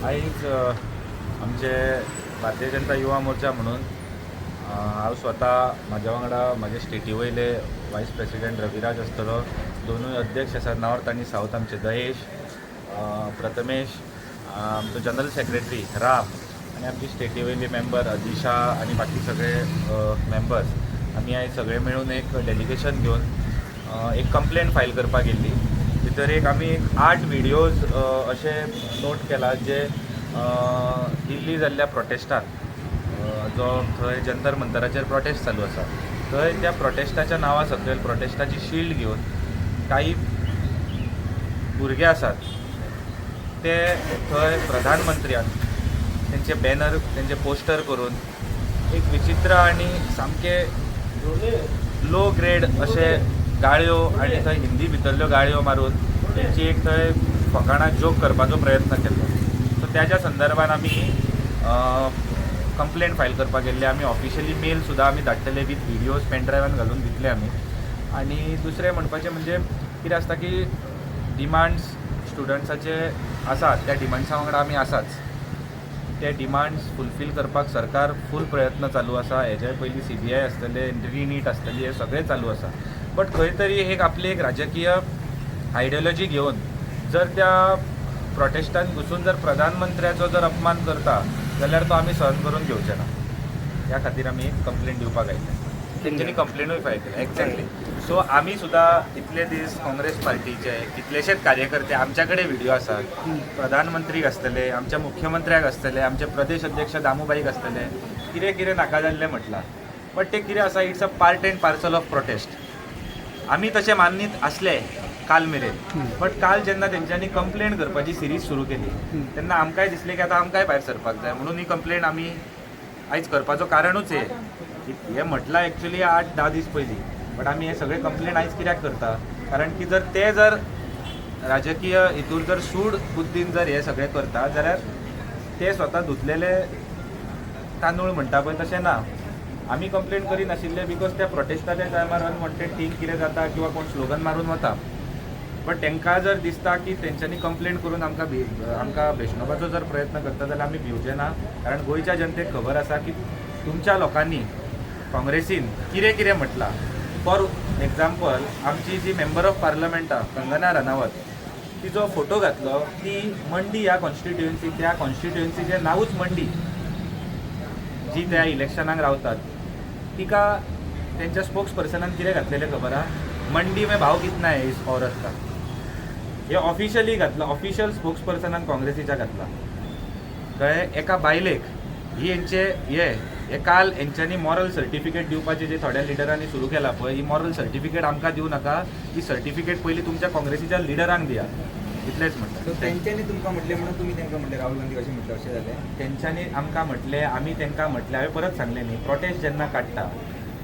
आयज आमचे भारतीय जनता युवा मोर्चा म्हणून हांव स्वता, म्हाज्या वांगडा म्हाजे स्टेटी वयले वायस प्रेसिडेंट रविराज आसतलो, दोनूय अध्यक्ष आसात, नॉर्थ आनी सावथ आमचे दहेश, प्रथमेश, आमचो जनरल सेक्रेटरी राम आनी आमची स्टेटी वयली मेंबर अदिशा आनी बाकी सगळे मेंबर्स, आमी आयज सगळे मेळून एक डेलिगेशन घेवन एक कंप्लेन फायल करपाक गेल्ली. भितर एक आमी एक आठ विडियोज अशे नोट केला जे दिल्ली जाल्ल्या प्रोटेस्टान, जो थंय जंतर मंतराचेर प्रोटेस्ट चालू आसा, थंय त्या प्रोटेस्टाच्या नांवा सकयल प्रोटेस्टाची शिल्ड घेवन काही भुरगे आसात, ते थंय प्रधानमंत्र्याक तेंचे बॅनर, तेंचे पोस्टर करून एक विचित्र आनी सामके लो ग्रेड अशे गाळयो आनी थंय हिंदी भितरल्यो गाळयो मारून तेंची एक थंय फकाणां, जोक करपाचो प्रयत्न केल्लो. सो त्याच्या संदर्भात आमी कंप्लेंट फायल करपाक गेल्ले. आमी ऑफिशियली मेल सुद्दां आमी धाडटले, विथ विडियोज पेन ड्रायव्हान घालून दितले आमी. आनी दुसरें म्हणपाचें म्हणजे कितें आसता की डिमांड्स स्टुडंट्साचे आसात, त्या डिमांड्सा वांगडा आमी आसाच. ते डिमांड्स फुलफील करपाक सरकार फूल प्रयत्न चालू आसा. हेजे पयलीं सीबीआय आसतले, री नीट आसतली, हें सगळें चालू आसा. बट खंय तरी एक आपली एक राजकीय आयडियोलॉजी घेवन जर त्या प्रोटेस्टान घुसून जर प्रधानमंत्र्याचो जर अपमान करता जाल्यार तो आमी सहन करून घेवचे ना. ह्या खातीर आमी कंप्लेन दिवपाक आयले. तेंच्यांनी कंप्लेनूय फायल केल्या, एक्झॅक्टली. सो आमी सुद्दां इतले दीस काँग्रेस पार्टीचे कितलेशेच कार्यकर्ते, आमच्या कडेन व्हिडिओ आसात, प्रधानमंत्रीक आसतले, आमच्या मुख्यमंत्र्याक आसतले, आमचे प्रदेश अध्यक्ष दामूभाईक आसतले, कितें कितें नाका जाल्लें म्हटलां. बट तें कितें आसा, it's a part and parcel of protest. आमी तशें मान्नीत आसले काल मेरेन, बट काल जेन्ना तेंच्यांनी कंप्लेन करपाची सिरीज सुरू केली तेन्ना आमकांय दिसलें की आतां आमकांय भायर सरपाक जाय. म्हणून ही कंप्लेन आमी आयज करपाचो कारणूच हें की हें म्हटलां एक्चुली 8-10 दीस पयलीं, बट आमी हे सगळे कंप्लेन आयज कित्याक करता? कारण की जर ते जर राजकीय हितूर जर सूड बुद्दीन जर हे सगळें करता जाल्यार ते स्वता धुतलेले तांदूळ म्हणटा पळय, तशें ना. आमी कंप्लेन करिनाशिल्ले because त्या प्रोटेस्टाच्या टायमार अनवॉन्टेड थींग कितें जाता किंवा कोण स्लोगन मारून वता. बट तांकां जर दिसता की तेंच्यांनी कंप्लेन करून आमकां भेशणोवपाचो जर प्रयत्न करता जाल्यार आमी भिवचे ना, कारण गोंयच्या जनतेक खबर आसा की तुमच्या लोकांनी काँग्रेसीन कितें कितें म्हटलां. फॉर एग्जाम्पल, आमची जी member of parliament Kangana Ranaut, तिचो फोटो घातलो. ती मंडी ह्या कॉन्स्टिट्युएन्सी, त्या कॉन्स्टिट्युएन्सीचें नांवूच मंडी, जी त्या इलेक्शनाक रावतात, तिका तेंच्या स्पोक्स पर्सनान कितें घातलेलें खबर आहा? "मंडी में भाव कितना है इस औरत का?" हे ऑफिशियली घातलं, ऑफिशियल स्पोक्स पर्सनान काँग्रेसीच्या घातला. कळ्ळें? एका बायलेक ही हेंचे हे हे काल हेंच्यांनी मॉरल सर्टिफिकेट दिवपाचें जे थोड्या लिडरांनी सुरू केलां पळय, ही मॉरल सर्टिफिकेट आमकां दिवं नाका. ही सर्टिफिकेट पयलीं तुमच्या काँग्रेसीच्या लिडरांक दिया, इतलेंच सो म्हणटा. तेंच्यांनी तुमकां म्हटलें म्हणून तुमी तांकां म्हटलें, राहुल गांधी अशें म्हटलें, अशें जालें? तेंच्यांनी आमकां म्हटलें, आमी तांकां म्हटलें. हांवें परत सांगलें न्ही, प्रोटेस्ट जेन्ना काडटा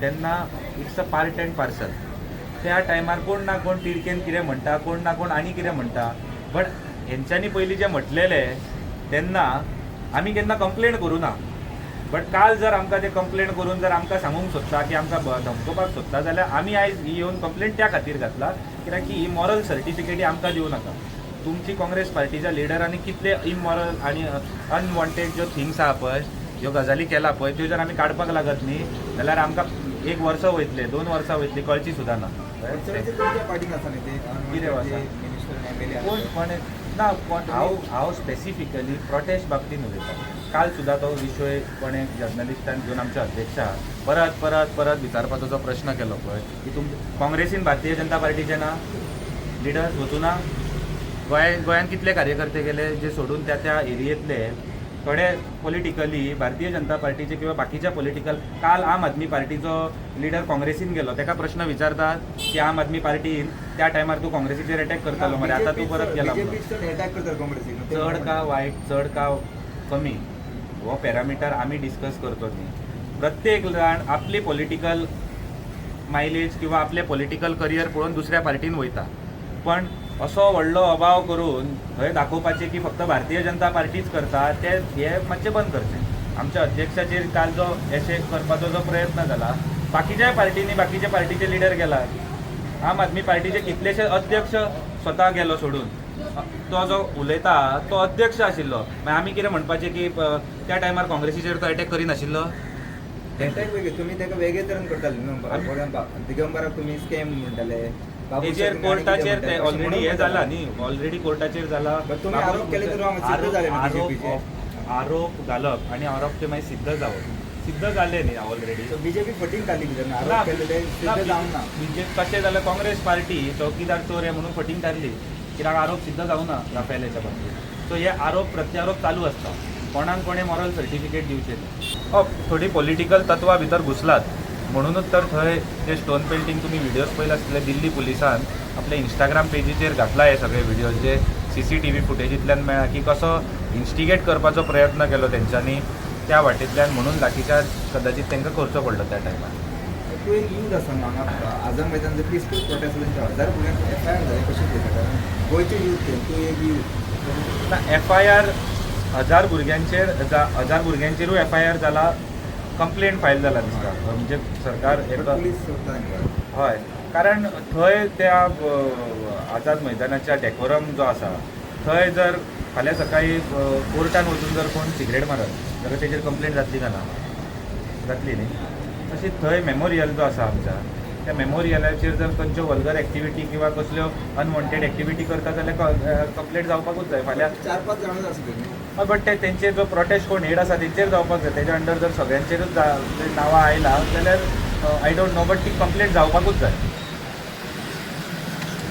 तेन्ना it's a part and parcel. त्या टायमार कोण ना कोण तिडकेन कितें म्हणटा, कोण ना कोण आनी कितें म्हणटा. बट हेंच्यांनी पयलीं जें म्हटलेलें तेन्ना आमी केन्ना कंप्लेन करूं ना. बट काल जर आमकां ते कंप्लेन करून जर आमकां सांगूंक सोदता की आमकां धमकोवपाक सोदता जाल्यार आमी आयज ही येवन कंप्लेन त्या खातीर घातला, कित्याक की ही मॉरल सर्टिफिकेटी आमकां दिवं नाका. तुमची काँग्रेस पार्टीच्या लिडरांनी कितले इमॉरल आनी अनवॉन्टेड ज्यो थिंग्स आहा पळय, ह्यो गजाली केला पळय, त्यो जर आमी काडपाक लागत न्ही जाल्यार आमकां एक वर्सां वयतले, 2 वर्सां वयतली, कळची सुद्दां ना. पण चडशे तुमच्या पार्टीन आसा न्ही ते? कितें आसा? Minister, MLA. कोण कोण ना कोण. हांव स्पेसिफिकली प्रोटेस्ट बाबतीन उलयतां. काल सुद्दां तो विशय कोणे जर्नलिस्टान घेवन आमच्या अध्यक्षा परत परत परत विचारपाचो जो प्रश्न केलो पळय की तुम काँग्रेसीन भारतीय जनता पार्टीचे ना लिडर्स वचूं ना? गोंयांत कितले कार्यकर्ते गेले जे सोडून त्या त्या एरियेंतले थोडे पॉलिटिकली भारतीय जनता पार्टीचे किंवा बाकीच्या पॉलिटिकल. काल आम आदमी पार्टीचो लिडर काँग्रेसीन गेलो, ताका प्रश्न विचारतात की आम आदमी पार्टीन त्या टायमार तूं काँग्रेसीचेर अटॅक करतालो मरे, आतां तूं परत गेला म्हणून. बीजेपी चड अटॅक करतात काँग्रेसीक. चड का वायट, चड का कमी हो पॅरामिटर आमी डिस्कस करचो न्ही. प्रत्येक जाण आपली पॉलिटिकल मायलेज किंवा आपलें पॉलिटिकल करियर पळोवन दुसऱ्या पार्टीन वयता. पण असो व्हडलो अभाव करून थंय दाखोवपाचें की फक्त भारतीय जनता पार्टीच करता ते, हे मातशें बंद करचें. आमच्या अध्यक्षाचेर काल जो अशें करपाचो जो प्रयत्न जाला, बाकीच्याय पार्टींनी बाकीच्या पार्टीचे लिडर गेलात. आम आदमी पार्टीचे कितलेशे अध्यक्ष स्वता गेलो सोडून. तो जो उलयता तो अध्यक्ष आशिल्लो. मागीर आमी कितें म्हणपाचें की त्या टायमार काँग्रेसीचेर तो एटॅक करिनाशिल्लो? एटॅक वेगळे, तुमी ताका वेगळे तरेन करताले न्हू. दिगंबराक तुमी स्कॅम म्हणटाले. तेजेर कोर्टाचेर ते ऑलरेडी हे जाला न्ही, ऑलरेडी कोर्टाचेर जाला. But तुमी आरोप केले तर wrong, सिद्ध जाले न्ही आरोप BJP चे. आरोप घालप आणि आरोप ते मागीर सिद्ध जावप, सिद्ध जाले न्ही ऑलरेडी. सो बीजेपी फटींग काडली भितर, आरोप केले ते सिद्ध जावंक ना. म्हणजे कशें जालें, काँग्रेस पार्टी चौकीदार चोर हे म्हणून फटींग थारली, कित्याक आरोप सिद्ध जावना राफेलाच्या बाबतीत. सो हे आरोप प्रत्यारोप चालू आसता, कोणाक कोणें मॉरल सर्टिफिकेट दिवचें न्ही. हय, थोडी पॉलिटिकल तत्वां भितर घुसलात म्हणूनच तर थंय ते स्टोन पेल्टींग तुमी व्हिडियोज पळयले आसतले. दिल्ली पुलिसान आपल्या इंस्टाग्राम पेजीचेर घातला हे सगळे व्हिडियोज जे सीसीटीव्ही फुटेजींतल्यान मेळ्ळा की कसो इन्स्टिगेट करपाचो प्रयत्न केलो तेंच्यांनी त्या वाटेंतल्यान, म्हणून लाठीचार्ज कदाचित तांकां करचो पडलो त्या टायमार. तूं एक यूथ आसा न्हू, हांगा आझाद मैदान जर पिसफूल प्रोटेस्ट जालें, हजार भुरग्यांक एफआयआर जालें, कशें पळयता? कारण गोंयचे यूथ ते, तूं एक यूथ. ना, एफआयआर हजार भुरग्यांचेर, हजार भुरग्यांचेरूय एफआयआर जाला, कंप्लेंट फायल जाला दिसता, म्हणजे सरकार एका पुलीस सोदता तांकां. हय, कारण थंय त्या आझाद मैदानाच्या डेकोरम जो आसा थंय जर फाल्यां सकाळीं कोर्टान वचून जर कोण सिगरेट मारत जाल्यार तेजेर कंप्लेंट जातली काय ना? जातली न्ही. तशी थंय मेमोरियल जो आसा आमच्या, त्या मेमोरियलाचेर जर खंयच्यो वल्गर एक्टिविटी किंवा कसल्यो अनवॉन्टेड एक्टिविटी करता जाल्यार कंप्लेंट जावपाकूच जाय फाल्यां. चार पांच जाणूच आसले न्ही. हय, बट ते तेंचेर जो प्रोटेस्ट कोण हेड आसा तेंचेर जावपाक जाय. तेज्या अंडर जर सगळ्यांचेरूच नांवां आयला जाल्यार I don't know, but ती कंप्लेंट जावपाकूच जाय.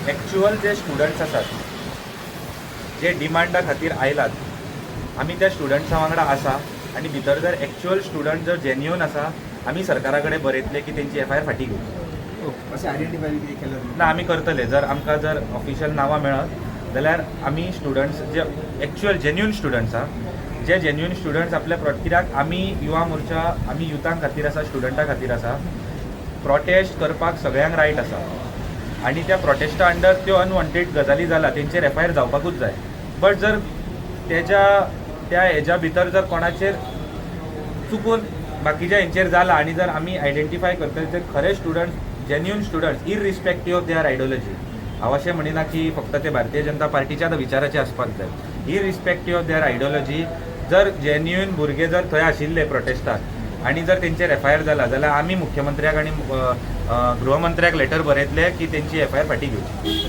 एक्चुअल जे स्टुडंट्स आसात जे डिमांडा खातीर आयलात, आमी त्या स्टुडंट्सां वांगडा आसा आनी भितर जर एक्चुअल स्टुडंट जर जेन्युअन आसा, आमी सरकारा कडेन बरयतले की तेंची एफआयआर फाटीं घेवची. अशें आयडेंटिफाय कितें केलें तुमी? ना, आमी करतले. जर आमकां जर ऑफिशियल नांवां मेळत जाल्यार आमी स्टुडंट्स जे एक्चुअल जेन्युन स्टुडंट्स आहा, जे जेन्युन स्टुडंट्स आपल्या कित्याक आमी युवा मोर्चा आमी युथां खातीर आसा, स्टुडंटा खातीर आसा. प्रोटेस्ट करपाक सगळ्यांक रायट आसा आनी त्या प्रोटेस्टा अंडर त्यो अनवॉन्टेड गजाली जाला तेंचेर एफआयआर जावपाकूच जाय. बट जर तेज्या त्या हेज्या भितर जर कोणाचेर चुकून बाकीच्या हेंचेर जाला आनी जर आमी आयडेंटिफाय करतले तर खरे students, genuine students, irrespective of their ideology, हांव अशें म्हणिना की फक्त ते भारतीय जनता पार्टीच्याच विचाराचे आसपाक जाय, इरिस्पेक्टीव ऑफ there ideology जर जेन्युइन भुरगे जर थंय आशिल्ले प्रोटेस्टाक आनी जर तेंचेर एफआयआर जाला जाल्यार आमी मुख्यमंत्र्याक आनी गृहमंत्र्याक लेटर बरयतले की तेंची एफआयआर फाटीं घेवची.